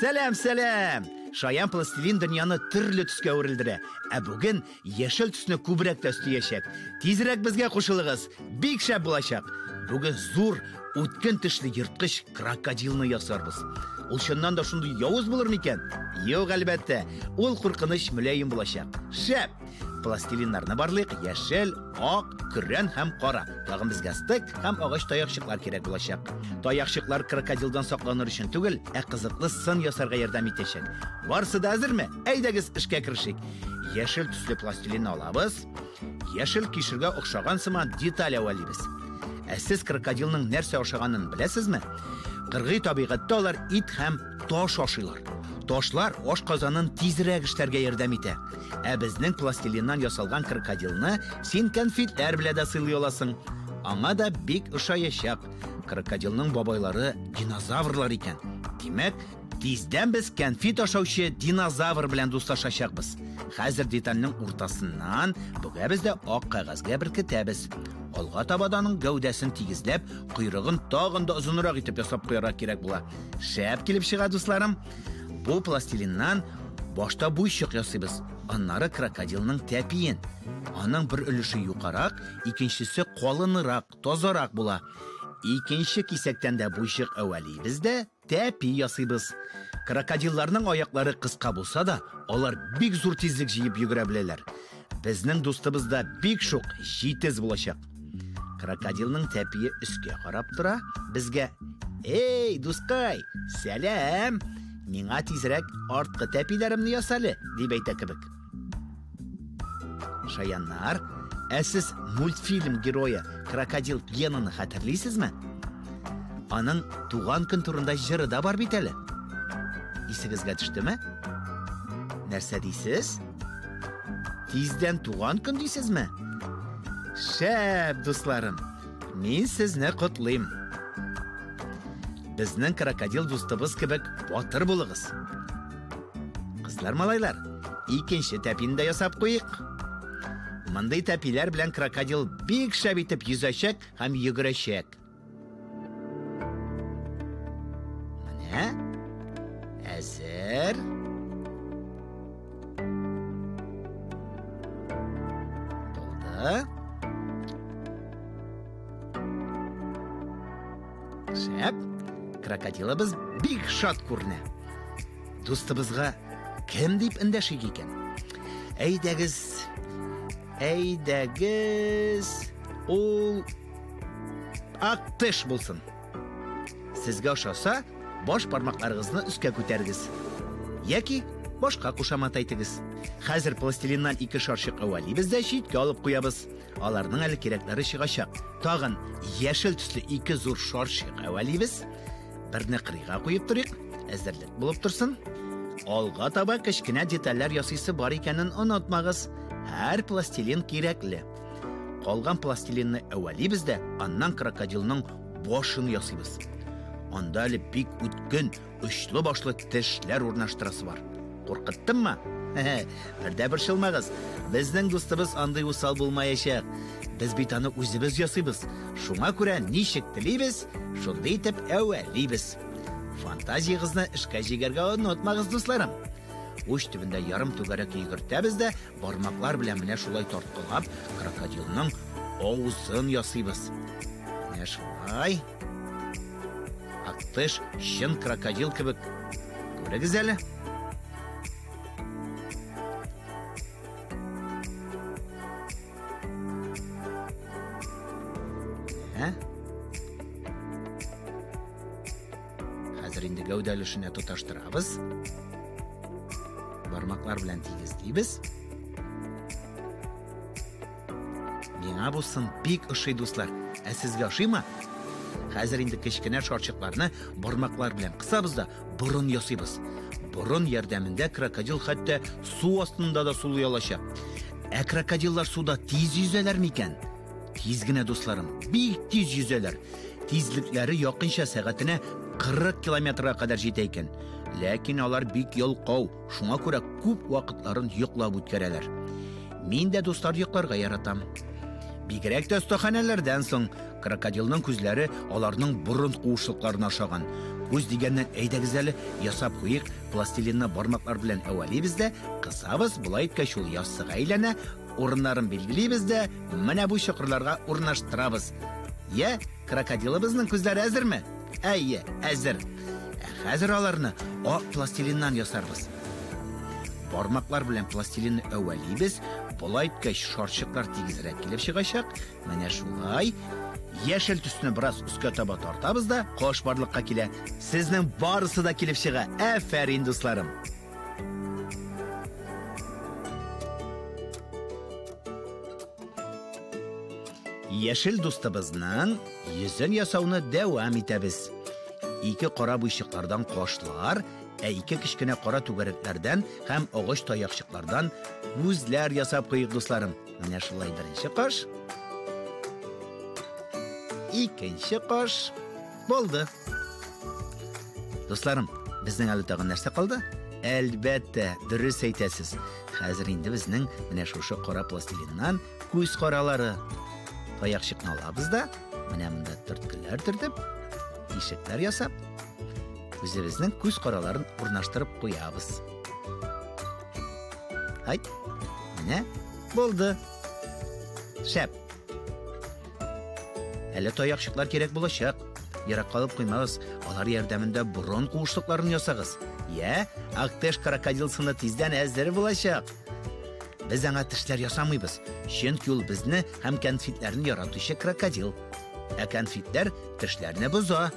Сәлам, сәлам! Шаян пластилин дөньяны төрле төскә әверелдерә. Ә бүген яшел төсне күбрәк тә өстиячәк. Тизрәк безгә кушылыгыз, бик шәп булачак. Бүген зур, үткен тешле ерткыч крокодилны ясарбыз. Ул чыннан да шундый явыз булыр микән? Юк, әлбәттә. Ул куркыныч мөлаем булачак. Шәп! Пластилиннарны барлыйк, яшел, ак, көрән һәм кара. Тагын безгә стек һәм агач таякчыклар кирәк булачак. Таякчыклар крокодилдан сакланыр өчен түгел, ә кызыклы сын ясарга ярдәм итәчәк. Барысы да әзерме? Әйдәгез, эшкә керешик. Яшел төсле пластилинны алабыз. Яшел кишергә охшаган сыман деталь әвәлибез. Ә сез крокодилның нәрсә ашаганын беләсезме? Кыргый табигатьтә алар ит һәм таш ашыйлар. Ташлар аш казанын тизрәк эшләргә ярдәм итә. Ә безнең пластилиннан ясалган крокодилны син конфетлар белән дә сыйлый аласың. Аңа да бик ошаячак. Крокодилның бабайлары динозаврлар икән. Димәк, тиздән без конфет ашаучы динозавр белән дуслашачакбыз. Хәзер детальнең уртасыннан бөгәбез дә ак кәгазьгә беркетәбез. Алга таба да аның гәүдәсен тигезләп, койрыгын тагын да озынрак итеп ясап куярга кирәк була. Шәп килеп чыга, дусларым. Бу пластилиннан башта буйчык ясыйбыз, аннары крокодилның тәпиен. Аның бер өлеше юкарак, икенчесе калынрак, тазарак була. Икенче кисәктән дә буйчык әвәлибез дә тәпи ясыйбыз. Крокодилларның аяклары кыска булса да, алар бик зур тизлек җыеп йөгерә беләләр. Безнең дустыбыз да бик шук, җитез булачак. Крокодилның тәпие өскә карап тора, безгә: "Эй, дускай, сәлам! Миңа тизрәк арткы тәпиләремне яса әле", дип әйтә кебек. Шаяннар, ә сез мультфильм герое Крокодил Генаны хәтерлисезме? Аның туган көн турында җыры да бар бит әле. Исегезгә төштеме? Нәрсә дисез? Тиздән туган көн дисезме? Шәп, дусларым! Мин сезне котлыйм. Безнең крокодил дустыбыз кебек батыр булыгыз. Кызлар, малайлар, икенче тәпине дә ясап куйык. Мондый тәпиләр белән крокодил бик шәп итеп йөзәчәк һәм йөгерәчәк. Менә. Әзер. Булды. Шәп. Крокодилыбыз бик шат күренә. Дустыбызга кем дип эндәшик икән? Әйдәгез, әйдәгез, ул Актыш булсын. Сезгә ошаса, баш бармакларыгызны өскә күтәрегез. Яки башка кушамат әйтегез. Хәзер пластилиннан ике шарчык әвәлибез дә читкә алып куябыз. Аларның әле кирәкләре чыгачак. Тагын яшел төсле ике зур шарчык әвәлибез. Берне кырыйга куеп торыйк, әзерлек булып торсын. Алга таба кечкенә детальләр ясыйсы бар икәнен онытмагыз. Һәр пластилин кирәкле. Калган пластилинны әвәлибез дә, аннан крокодилның башын ясыйбыз. Анда әле бик үткен, очлы башлы тешләр урнаштырасы бар. Куркыттыммы? Бер дә борчылмагыз. Безнең дустыбыз андый усал булмаячак. Без бит аны үзебез ясыйбыз. Шуңа күрә ничек телибез, шундый итеп әвәлибез. Фантазиягезне эшкә җигәргә онытмагыз, дусларым. Уч төбендә ярым түгәрәк йөгертәбез дә, Бармаклар белән менә шулай тарткалап, крокодилның авызын ясыйбыз. Менә шулай. Актыш чын крокодил кебек. Күрегез әле. Ә? Хәзер инде гәүдә өлешенә тоташтырабыз. Бармаклар белән тигезлибез. Миңа бу сын бик ошый, дуслар. Ә сезгә ошыймы? Хәзер инде кечкенә шарчыкларны бармаклар белән кысабыз да борын ясыйбыз. Борын ярдәмендә крокодил хәтта су астында да сулый алачак. Ә крокодиллар суда тиз йөзәләр микән? Тиз генә, дусларым, бик тиз йөзәләр. Тизлекләре якынча сәгатенә 40 километрга кадәр җитә икән. Ләкин алар бик ялкау, шуңа күрә күп вакытларын йоклап үткәрәләр. Мин дә, дуслар, йокларга яратам. Бигрәк тә остаханәләрдән соң. Крокодилның күзләре аларның борын куышлыкларына ошаган. Күз дигәннән, әйдәгез әле, ясап куйык, пластилинны бармаклар белән әвәлибез дә, кысабыз, болай иткәч ул яссыга әйләнә, урыннарын билгелибез дә, менә бу чокырларга урнаштырабыз. Йә, крокодилыбызның күзләре әзерме? Әйе, әзер. Ә хәзер аларны ак пластилиннан ясарбыз. Бармаклар белән пластилинны әвәлибез, болай иткәч шарчыклар тигезрәк килеп чыгачак. Менә шулай. Яшел төсне бераз өскә таба тартабыз да, кош барлыкка килә. Сезнең барысы да килеп чыга. Афәрин, дусларым. Яшел дустыбызның йөзен ясауны дәвам итәбез. Ике кара буйчыклардан кошлар, ә ике кечкенә кара түгәрәкләрдән һәм агач таякчыклардан күзләр ясап куйыйк, дусларым. Менә шулай беренче кош. Икенче кош. Булды. Дусларым, безнең әле тагын нәрсә калды? Әлбәттә, дөрес әйтәсез. Хәзер инде безнең менә шушы кара пластилиннан күз каралары. Таякчыкны алабыз да, менә монда төрткеләр төртеп, тишекләр ясап, үзебезнең күз караларын урнаштырып куябыз. Айт, менә булды. Шәп. Әле таякчыклар кирәк булачак. Ерак калып куймагыз, алар ярдәмендә борын куышлыкларын ясагыз. Йә, Актеш крокодил сыны тиздән әзер булачак. Без аңа тешләр ясамыйбыз, чөнки ул безне һәм кәнфитләрне яратучы крокодил. Ә кәнфитләр тешләрне боза.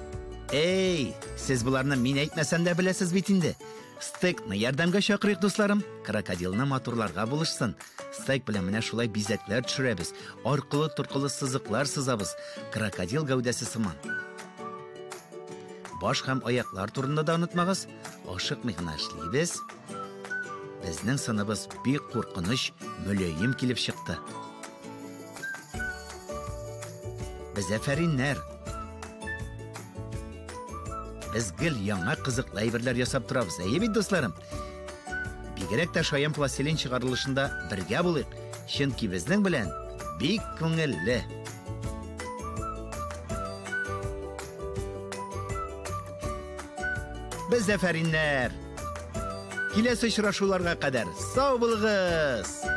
Эй, сез боларны мин әйтмәсәм дә беләсез бит инде. Стейкны ярдәмгә чакырыйк, дусларым. Крокодилны матурларга булышсын. Стейк белән менә шулай бизәкләр төшерәбез, аркылы-торкылы сызыклар сызабыз, крокодил гәүдәсе сыман. Баш һәм аяклар турында да онытмагыз. Ашыкмый гына эшлибез. Безнең сыныбыз бик куркыныч, мөлаем килеп чыкты. Без әфәриннәр. Без гел яңа кызыклы әйберләр ясап торабыз. Әйе бит, дусларым? Бигрәк тә шаян пластилин чыгарылышында бергә булыйк, чөнки безнең белән бик күңелле. Без әфәриннәр! Киләсе очрашуларга кадәр сау булыгыз!